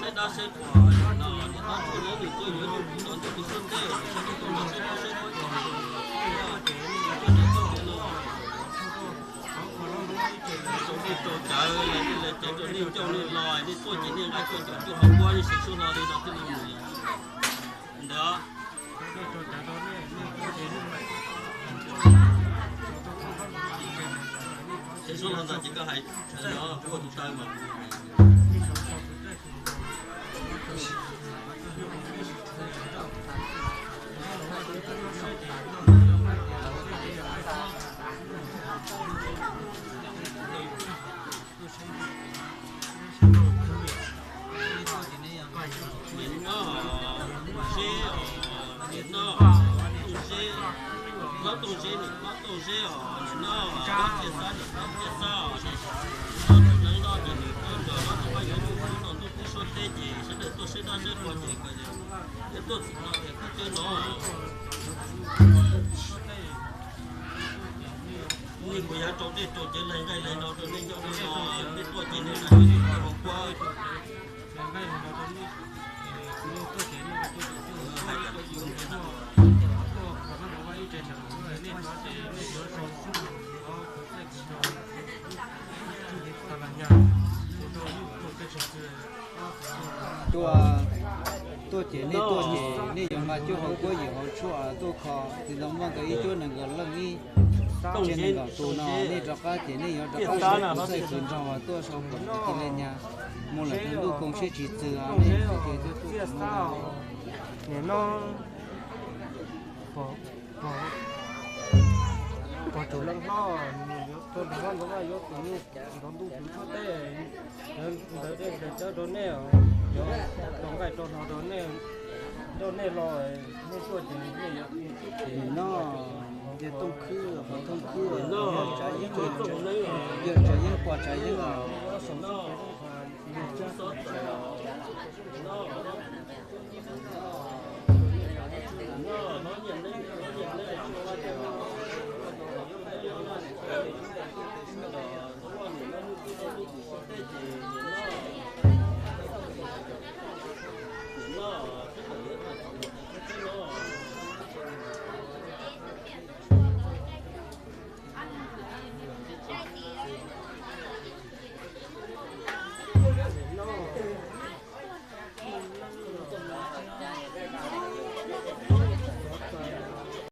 saib dab saib qhua no, niam tab tsuas lawv nws tuaj yuav tus kuv no ntuj tus suab teb, saib tuaj los saib dab saib qhua, rau dej rau cawv, lawv cawv rau nej coj nej los, nej tuaj ces nej nqa cuaj caum cuaj hauv kuab, nej siv suab hlo li no thiaj li mus li ntawd. Siv suab hlo ntawd ces koj hais, ua tus taw mas. Nim no, seb, nim no, tooj seb, hlob tooj seb, nim hlob tooj seb os, nim no, hlob Txiaj Xab, nim hlob Txiaj Xab os, nim no tus neev no ces nws tuaj nrog hlob Txiaj Xab yuav tus kuv no ntuj tus suab teb ces sawv daws tuaj saib dab saib qhua ces kom yog tuaj txog no es kuj twb no. Nej kuv yav rau dej rau cawv laig nqaij laig no rau nej coj nej los, nej tuaj ces nej hais tias kuv hais kuv hais Tuaj, tuaj ces nej tuaj ces nej yuav nqa cuaj hauv kuab yim hauv tshuaj tuaj kho, tsis tau muaj ntawd ib cuab nees nkaum leej ib, tseg nees nkaum tus no nej rov qab ces nej yuav rov qab sib xav xaij xwm nrog tuaj sau kom cia li nyas mus lawm thaum ntuj koo siab tsis txwg nej txoj kev tuaj tuaj nim no pom, pom, pom tsum leej hlob, rau nrog hlob ntxoov vaj yuav tus ntuj tus suab teb, ntawd dej ntawd cawv rau nej, cov rau nqaij rau hno rau nej, rau nej los, nej tuaj ces nej yuav nim no ces tooj khwb, qhov tooj khwb, tsav yeeb, yawg tsav yeeb, pog tsav yeeb os.